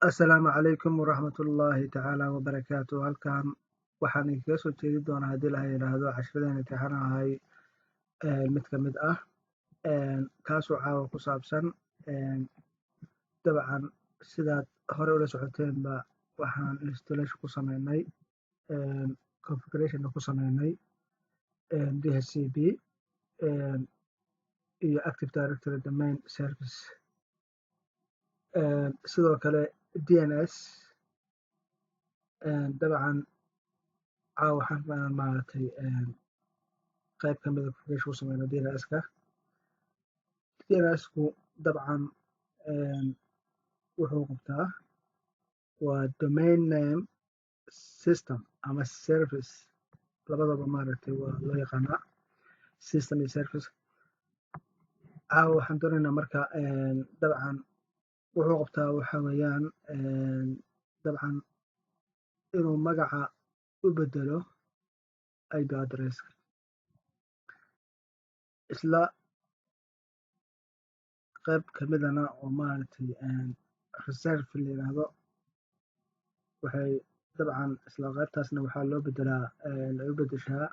Asalaamu calaykum waraxmatullaahi tacaala wabarakaatu. Halkan waxaan idinkaga soo jeedi doonaa, haddii la yidhaahdo, cashiradeen imtixaanahay mid ka mid ah, kaasoo caawa ku saabsan. Dabcan, sidaad hore ula socoteenba, waxaan installation ku sameynay, configuration ku sameynay DHCP iyo Active Directory Domain Service, sidoo kale DNS. Dabcan, caawa waxaan rabaa inaan, maaragtay, qayb ka mida configuration ku sameyno DNS-ka. DNS-ku dabcan wuxuu qabtaa waa domain name system ama service, labadaba, maaragtay, waa loo yaqaanaa system iyo service. Caawa waxaan doonaynaa marka, dabcan wuxuu qabtaa waxa weeyaan, dabcan inuu magaca u bedelo IP addresska, isla qayb kamidana oo, maaragtay, reserve la yidhaahdo. Waxay dabcan isla qaybtaasna waxaa loo bedelaa, ay u bedeshaa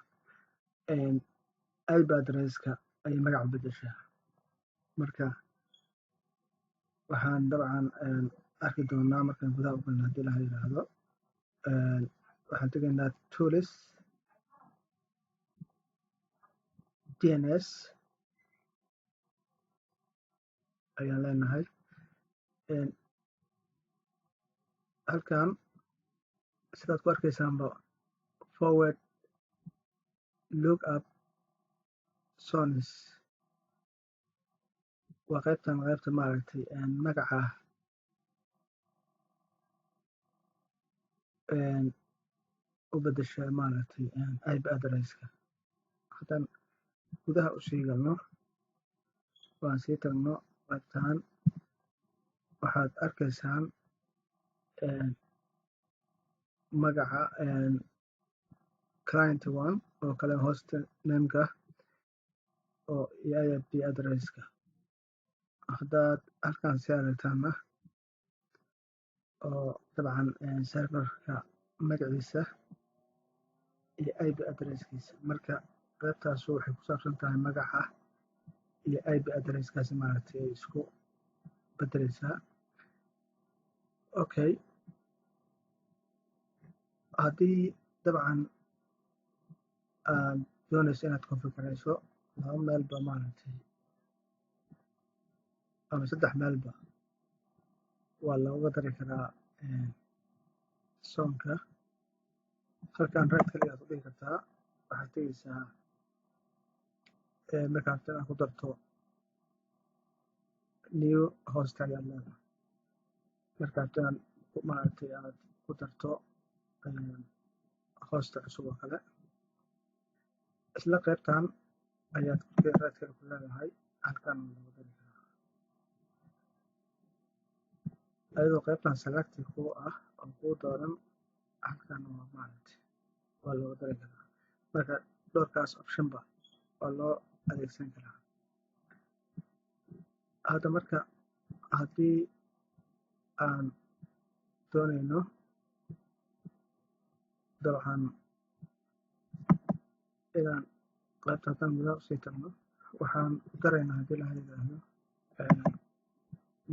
IP addresska ayay magac u bedeshaa. Marka waxaan dabcan arki doonaa markaan gudaha u galno, haddii la yidhaahdo. Waxaan tegaynaa Tools, DNS ayaan leenahay. Halkan sidaad ku arkaysaanba, forward look up zones waa qaybtan, qaybta, maaragtay, magaca u bedesha, maaragtay, IP addresska. Haddaan gudaha usii galno, waan sii tagno qaybtan, waxaad arkaysaan magaca client one oo kale, host nameka oo iyo IP addresska. Haddaad halkan sii aragtaana, oo dabcan serverka magaciisa iyo IP addresskiisa. Marka qaybtaasu waxay ku saabsan tahay magaca iyo IP addresskaasi, maaragtay, ay isku bedeleysaa. Okay, haddii dabcan aad doonayso inaad configureyso, laba meelba, maaragtay, ama saddex meelba waa looga dari karaa zoneka. Halkan right click aad ku dhigi kartaa. Waxaad tegeysaa markaad rabto inaad ku darto, new host ayaad leedahay. Markaad rabto inaad, maaragtay, aad ku darto hosta cusub oo kale, isla qaybtan ayaad right click ku leedahay. Halkan waa looga dari karaa ayadoo qaybtan selected kuu ah oo kuu dooran. Halkan waa, maaragtay, waa looga dari karaa. Marka dhowrkaas optionba waa loo adeegsan karaa. Hadda marka haddii aan doonayno, dabcan, inaan qaybta haddaan gudaha usii tagno, waxaan ku daraynaa, haddii la yidhaahdo,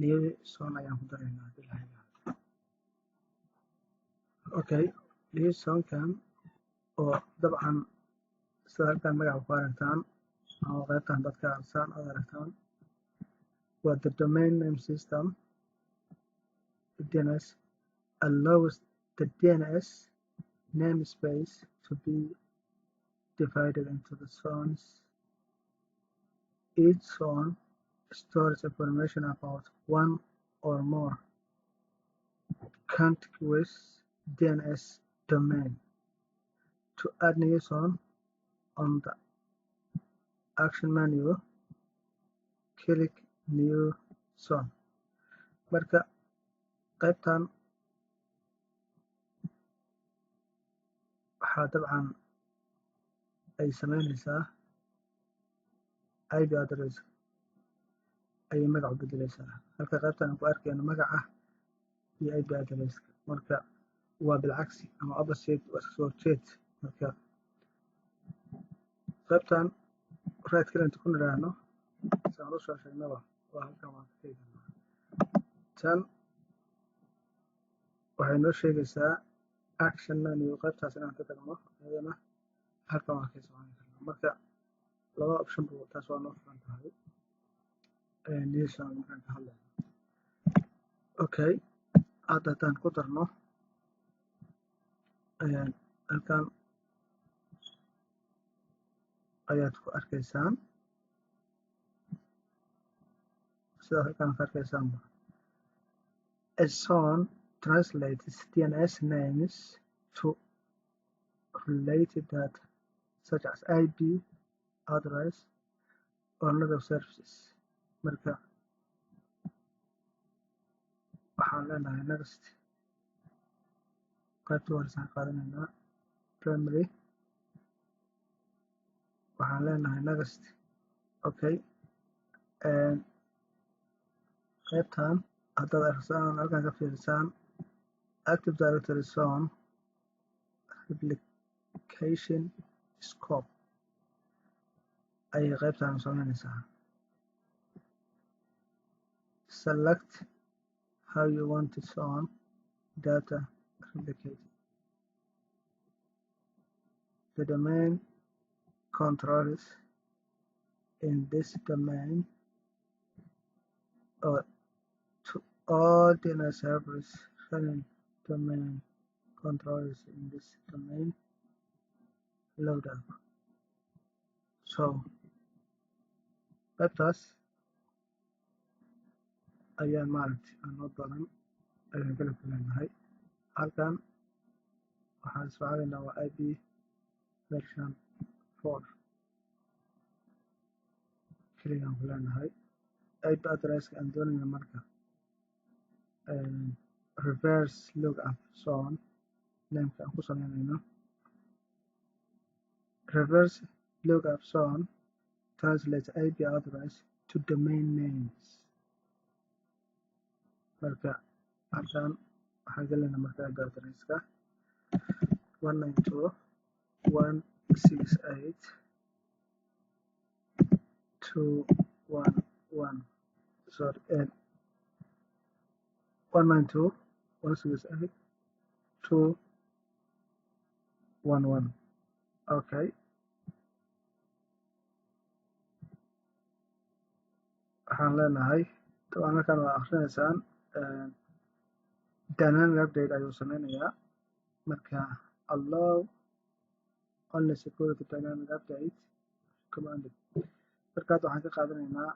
new zone ayaan ku daraynaa, haddii la yidhaahdo. Okay, new zonekan oo dabcan sida halkan magaca ku aragtaan ama qaybtan dadka saan aad aragtaan, waa the domain name system. DNS allows the DNS namespace to be divided into the zones. Each zone stores information about one or more contiguous DNS domain. To add new zone, on the action menu, click New Zone. Marka qaybtan waxaa dabcan ay sameynaysaa IP address ayay magac u bedeleysaa. Halka qaybtan aan ku arkayno magaca iyo IP addresska. Marka waa bilcagsi ama opposite, waa iska soo horjeed. Marka qaybtan right click inta ku nidhaahno, saan u soo sheegnaba, waa halkan waan ka tegi karnaa. Tan waxay noo sheegaysaa action menu, qaybtaas inaan ka tagno, iyadana halkan waan ka isticmaali karnaa. Marka laba option bu taas waa noo furan tahay new zone markaan ka hadlayno. Okay, hadda haddaan ku darno halkan ayaad ku arkaysaan, sidaad halkan ka arkaysaanba, a zone translates DNS names to related data such as IP address or network services. Marka waxaan leenahay next. Qaybta horesaan qaadanaynaa primary. Waxaan leenahay next. Okay, qaybtan haddaad arksaan, halkan ka fiirisaan, Active Directory Zone Replication Scope ayay qaybtan sameynaysaa. Select how you want the zone data replicated. The domain controllers in this domain or to all DNS servers running domain controllers in this domain load up. So qaybtaas ayaa maaragtay aan badan ayaan kala kuleenahay. Halkan waxaan isticmaalaynaa waa IP version 4 keligaan ku leenahay. IP addresska aan doonayna marka reverse lookup zone nameka aan ku sameynayno, reverse lookup zone translates IP address to domain names. Marka halkan waxaan gelinaa marka IP addresska 192.168.211, sorry, 192.168.211. Okay, waxaan leenahay dabcan halkan waa akrinaysaan, dynamic update ayuu sameynayaa. Marka allow only security dynamic update recommended. Marka hadda waxaan ka qaadanaynaa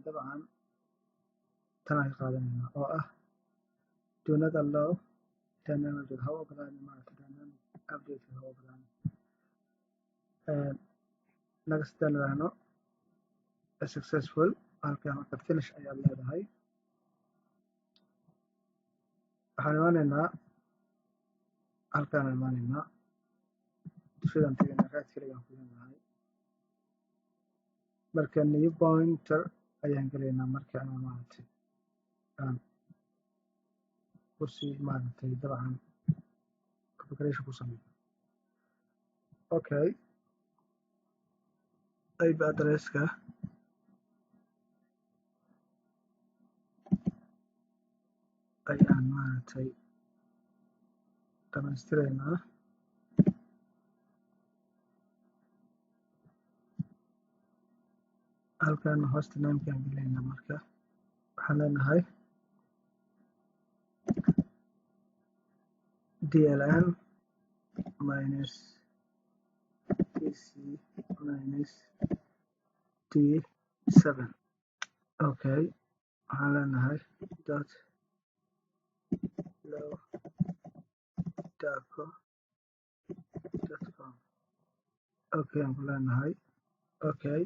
dabcan tanaan ka qaadanaynaa oo ah do not allow dynamic update. Ha u ogolaani maaragta dynamic update, ha u ogolaani. Next hadaan idhaahno, successful. Halkan marka finish ayaad leedahay. Waxaan imaanaynaa halkaan, imaanaynaa dushadan tegaynaa, right click aan ku leenahay. Marka new pointer ayaan gelaynaa. Marka aan maaragtay aan kusii maaragtay dabcan configuration ku sameyno. Okay, IP addresska ayaan maaragtay dhamaystiraynaa. Halkan host namekaan gelaynaa. Marka waxaan leenahay dln minus pc minus d7. Okay, waxaan leenahay dot low daco dot com. Okay, aan ku leenahay. Okay,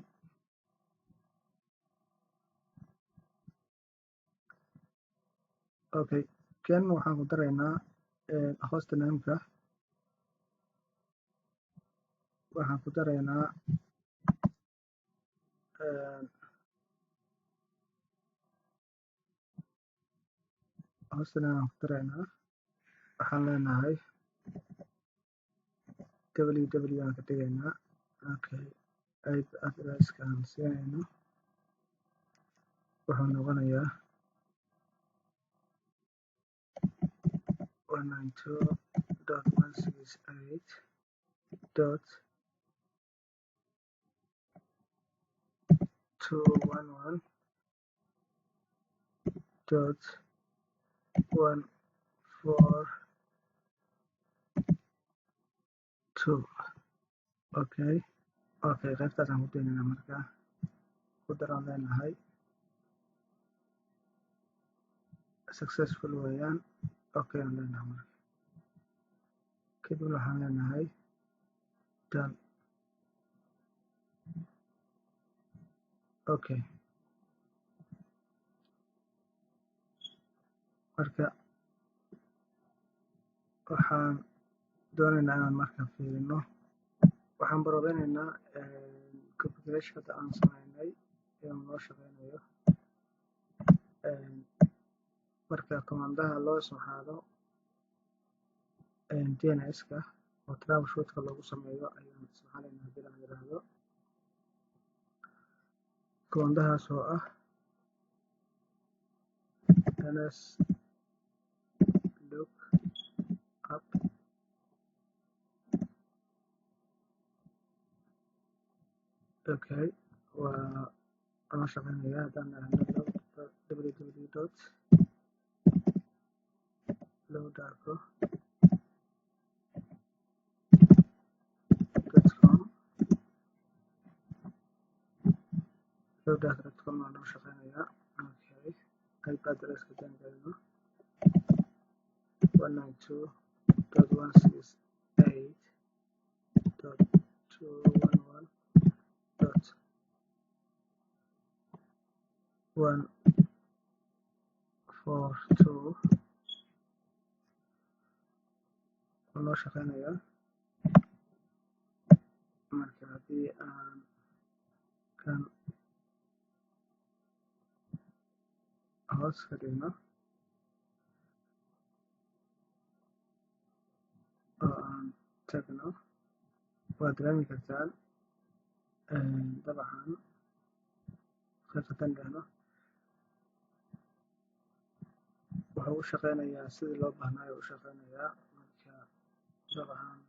okay, kan waxaan ku daraynaa host nameka, waxaan ku daraynaa Hostname aan ku daraynaa. Waxaan leenahay www aan ka dhigaynaa. Okay, IP addresska aan siinayno wuxuu noqonayaa 192.168.211.142. Okay, qaybtaasaan ku daynaynaa. Markaa ku daraan leenahay, successful weeyaan. Okay aan leenahay. Marka kadibna waxaan leenahay done. Okay, marka waxaan doonaynaa inaan marka fiirino. Waxaan baroobaynaynaa configuration hadda aan sameynay inuu noo shaqeynayo. Marka commandaha loo isticmaalo DNS-ka oo troubleshoot-ka loogu sameeyo ayaan isticmaalaynaa haddii la yiraahdo, commandahaas oo ah nslookup. Okay, waa noo shaqeynaya. Haddaan nidhaahno www.lowdarko.com, lowdarko.com waa noo shaqeynayaa. Okay, IP addresska haddaan gelino 192.168.211.142, wuu noo shaqeynayaa. Marka haddii aan kan hoos ka dhigno oo aan tagno, waad dareemi kartaan. Dabcan qaybta haddaan idhaahno, wuxuu u shaqeynayaa sidii loo baahnaayo u shaqeynayaa. Marka dabcan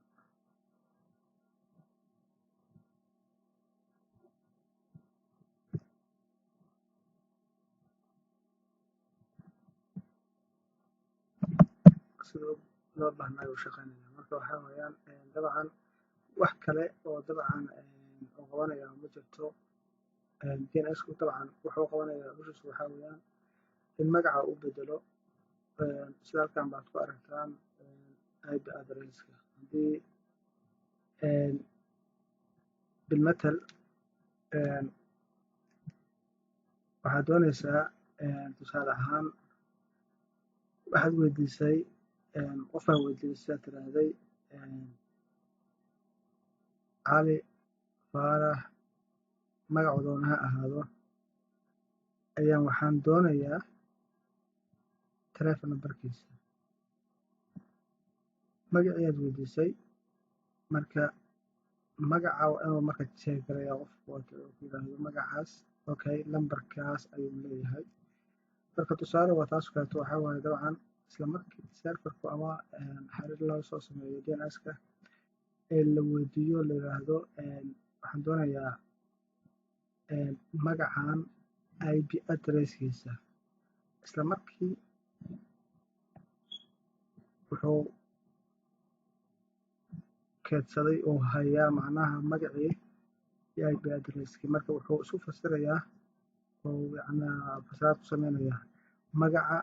sidii loo baahnaayo u shaqeynaya. Marka waxaa weeyaan, dabcan wax kale oo dabcan uu qabanaya ma jirto. DNS-ku dabcan wuxuu qabanayaa hawshiisu waxaa weeyaan in magaca uu bedelo, sida halkan baad ku aragtaan IP addresska. Haddii bilmatal waxaad doonaysaa, tusaale ahaan, waxaad weydiisay qofaa weydiisay, tiraahday Cali Faarax, magacu doona ha ahaado, ayaan waxaan doonayaa telephone numberkiisa. Magacii aad weydiisay, marka magaca waa inuu marka check gareeyaa qofku oo ku yiraahdo magacaas, okay, lambarkaas ayuu leeyahay. Marka tusaale waa taas kaleeto. Waxaa waaye dabcan isla markii serverku ama xiriir loo soo sameeyo DNS-ka ee la weydiiyo, la yiraahdo waxaan doonayaa magacan IP addresskiisa, isla markii wuxuu keedsaday oo hayaa macnaha magacii iyo IP addresskii. Marka wuxuu isu fasirayaa oo macnaha fasiraad ku sameynayaa magaca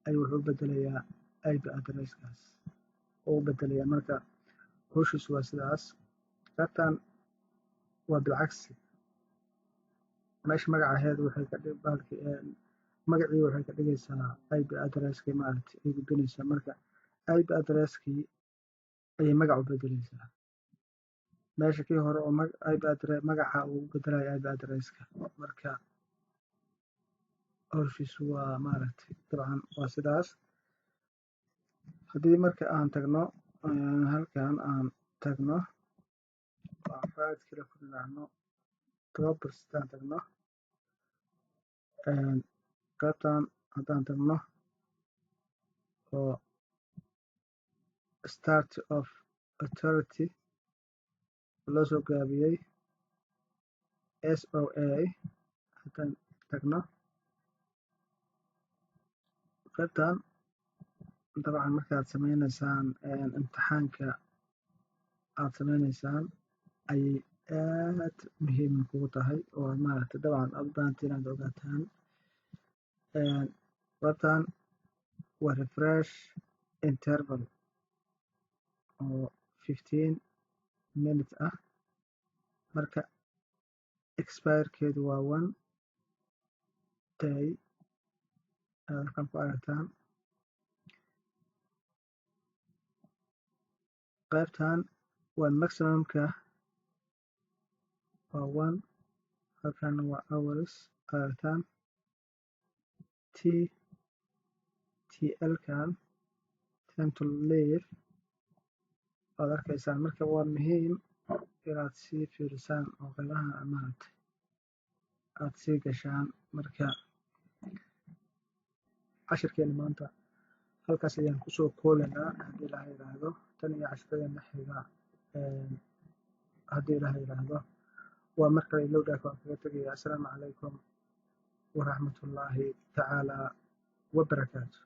ayuu wuxuu u bedelayaa IP addresskaas oo u bedelayaa. Marka hawshiisu waa sidaas. Qaybtan waa bilcagsi. Meesha magaca aheyd waxay ka dhig bahalkii magacii waxay ka dhigaysaa IP addresskii, maaragtay, ay gudbinaysaa. Marka IP addresskii ayay magac u bedeleysaa meesha kii hore oo IP address magaca uu u bedelayo IP addresska. Marka hawshiisu waa, maaragtay, dabcan waa sidaas. Haddii marka aan tagno halkan, aan tagno, right click ku nidhaahno, properties haddaan tagno, qaybtan haddaan tagno oo State of Authority, loo soo gaabiyey SOA, haddaan tagno qaybtan, dabcan markaad sameyneysaan imtixaanka aad sameyneysaan ayay aad muhiim kugu tahay oo maaragtay dabcan aad u baahantay inaad ogaataan. Qaybtan waa refresh interval oo 15 minutes ah. Marka expirekeedu waa one day, aad halkan ku aragtaan. Qaybtan waa maximumka, waa one, halkan waa hours, aragtaan. TTL kan, time to live, waad arkaysaan. Marka waa muhiim inaad sii fiirisaan oo qaybaha maaragtay aad sii gashaan. Marka cashirkeena maanta halkaas ayaan kusoo koobaynaa, haddii Ilaahay yidhaahdo. Tan iyo cashiradeenna xiga, haddii Ilaahay yidhaahdo, waa mar kale ilowdhaaf waan kaga tegaya. Assalaamu calaykum waraxmatullaahi tacaala wabarakaatu.